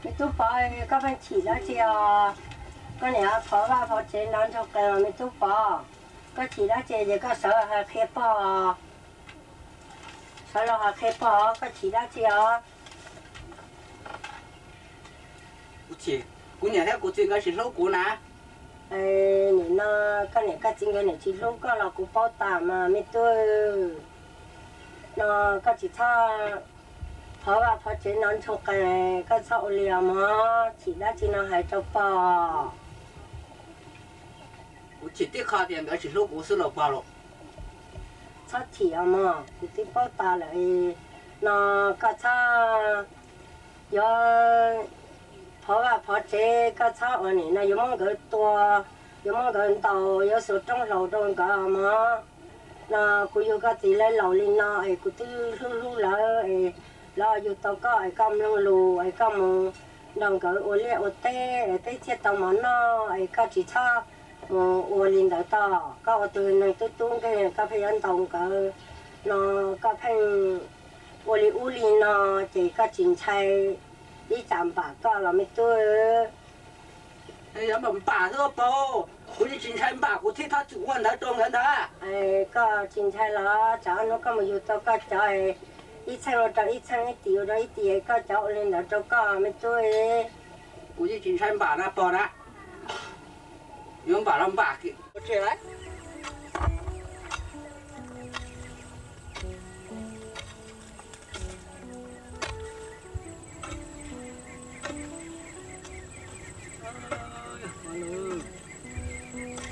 Me tub Pov, koj pheej chim dab tsi os? Koj niam phov vaj phov tsev nrov ntsoog qees os me tub Pov. Koj chim dab tsi ces koj sawv hais qhia pog, sawv los hais qhia pog, koj chim dab tsi os? Kuv chim, kuv niam thiab kuv txiv nkawd tsis hlub kuv na. Nim no koj niam koj txiv nkawd niam tsis hlub koj los kuv paub tas mas me tub. No koj tsis txhob phov vaj phov tsev nrov ntsoog qees, koj txhob ua li os mog, chim dab tsi no hais rau pog. Kuv chim tib qho tias nkawd tsis hlub kuv xwb los pog los. Txhob chim os mog, kuv twb paub tas lawm. No koj txhob yuav phov vaj phov tsev, koj txhob ua nim no yuav muab nkawd tua, yuav muab nkawd ntaus, yuav xuas rooj hlaus rau nkawd mog. No kuv yug koj txiv lawv laus li no es kuv twb hlub hlub lawv es lawv yug tau koj es koj mloog lus es koj mus nrog nkawd ua liaj ua teb es peb thiaj tau mov noj es koj tsis txhob mus ua li ntawd tog. Koj ua tus neeg tub tub nkeeg koj pheej yuav ntaus nkawd, no koj pheej ua li ub li no ces koj tsis ntshai ib tsam npam koj los me tub? Yog npam xwb pog, kuv yeej tsis ntshai npam kuv thiaj txhob txwm ua ntawd rau nkawd ntag. Koj tsis ntshai los tsam ob hnub koj mus yug tau koj cov ib txheej ua rau ib txheej, ib tis ua rau ib tis, koj cov ua li ntawd rau koj me tub. Kuv yeej tsis ntshai npam na pog na. Yuav npam los npam kiag.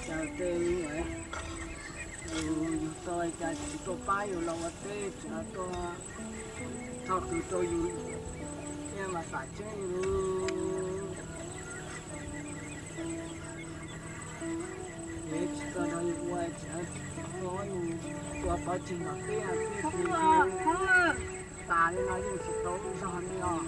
Cas tej yus tau cas tsis tuaj pab yus los ua teb, tsis tuaj thov kws rau yus thiab mas tam tseeb li. Tsis tau nrog yus ua, tsis tau yus ua pov tseg nrog teb, teb tas li no yeej tsis tau ib zog li os.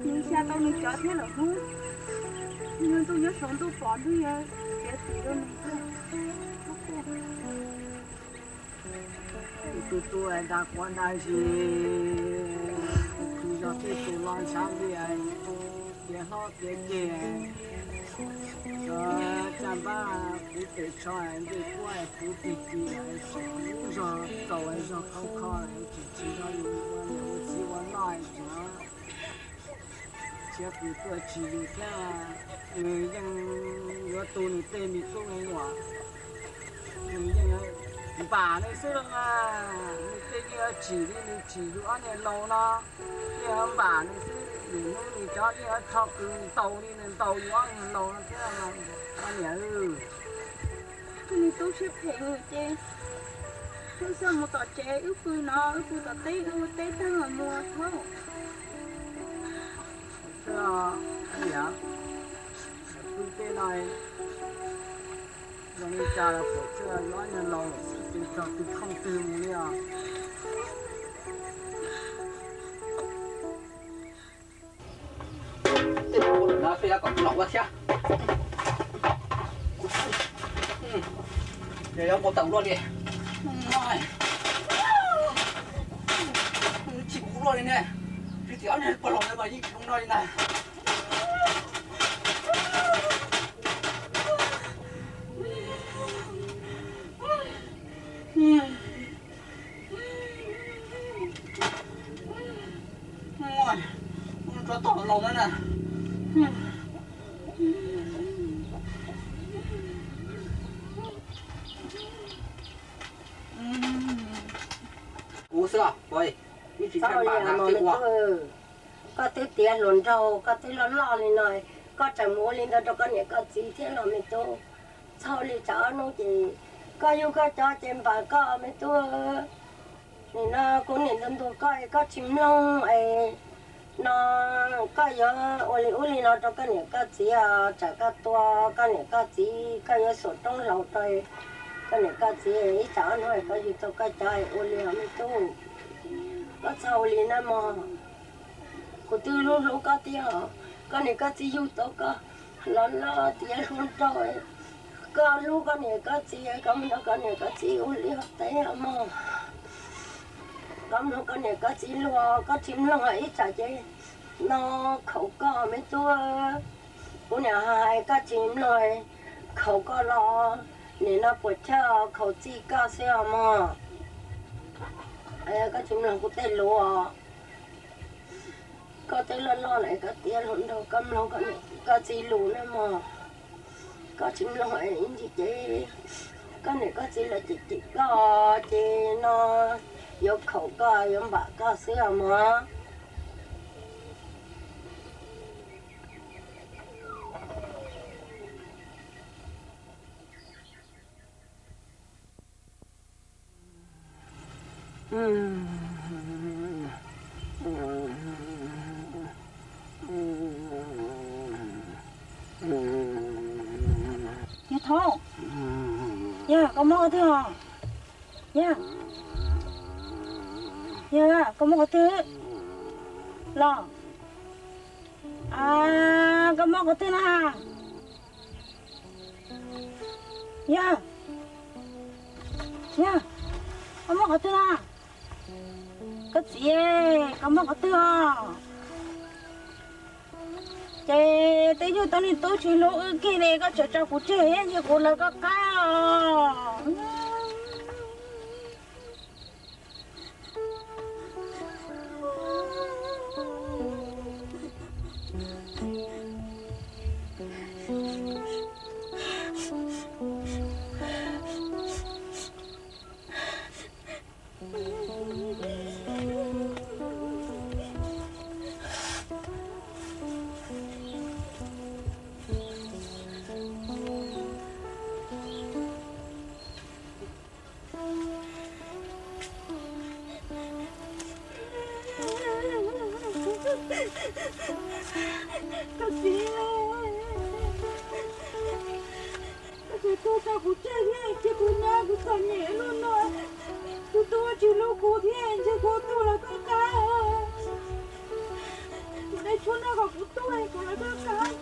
Nws xya tau nws cov thiab lawm hnub, nws ntuj nyob saum ntuj pom ntuj yog tiav tim rau nws. Tus tus nrag quav nrag zis, tus zog tej tus los ntshav ntias, tiav hlob tiav ceg, cov caj npab puv tes tsho, ncej puab puv tig tis, zog txaus zog khov kho, tsis tsis zog yus ua niam ua txiv ua noj tseem tshiav kws tuaj tsim yus thiab. Nws yeej yuav tu nws tej me tub me nyuam, nws yeej npam nws xwb los mas, nws tej yeej yuav tsim li nws tsim yus ob niag laus no, yeej yuav npam nws xwb. Nws hnub nws cov yeej yuav thov kws ntaus li nws ntaus yus ob niag laus no thiab. Ob niam, nws tub siab phem ces wb xav mus tom tsev, wb pw no, wb pw tom teb, wb ua teb tag los mus thaub. Niam, pw teb no zoo li cas los pom tseg yus ob niag laus xwb, tus tog tus thooj twg mus li os. Tej ua lawm no peb yuav kom kuv los ua thiab. Ces yuav mus tawm luaj li. Tsis ua luaj li ne. Tsis txiv ob niag pog laus ntawd mas yeej tsis zoo no li ntag. Rov tom laus na. Kuv xwb, kuv tsis ntshai npam na, tib ua. Koj twb tiav hluas nraug, koj twb loj loj li no, koj tseem mus ua li ntawd rau koj niam koj txiv thiab los me tub. Txhob li, tsam ob hnub ces koj yug koj cov ces npam koj me tub. Nim no kuv niam ntuas ntuas koj es koj tsis mloog es no koj yuav ua li ub li no rau koj niam koj txiv, tsam koj tua koj niam koj txiv, koj yuav xuas roob hlaus rau koj niam koj txiv, ib tsam ob hnub koj yug tau koj cov ua li os me tub. Koj txhob ua li na mog. Kuv twb hlub hlub koj thiab os. Koj niam koj txiv yug tau koj los loj tiav hluas nraug, Koj hlub koj niam koj txiv, koj mloog koj niam koj txiv ua liaj ua teb mog. Koj mloog koj niam koj txiv lus, koj tsis mloog ib tsam ces no khaum koj me tub. Kuv niam hais koj tsis mloog, khaum koj los nim no puas chawj khaum txij koj xwb os mog. Koj tsis mloog kuv tej lus, koj twb loj loj lawm koj tiav hluas nraug, koj mloog koj niam koj txiv lus na mog. Koj tsis mloog ib ntsis ces koj niam koj txiv lawv cem cem koj ces no yuav khaum koj yuav npam koj xwb os mog. Yawg Thoob, yawg koj mob qhov twg os? Yawg, yawg koj mob qhov twg los? Koj mob qhov twg na? Yawg, yawg, koj mob qhov twg na? Koj txiv, koj mob qhov twg os? Ces twb yug tau niag tub tsis hlub wb kiag li, koj tseem tso kuv tseg ntsia kuv lawv koj qab os. Koj txiv, koj tsis tau tso kuv tseg thiab, cia kuv nyob kuv txom nyem luaj no. Tus tub tsis hlub kuv thiab, ntshe kuv tuag lawv koj qab. Kuv de tshuaj noj kom kuv tuag, kuv lawv koj qab.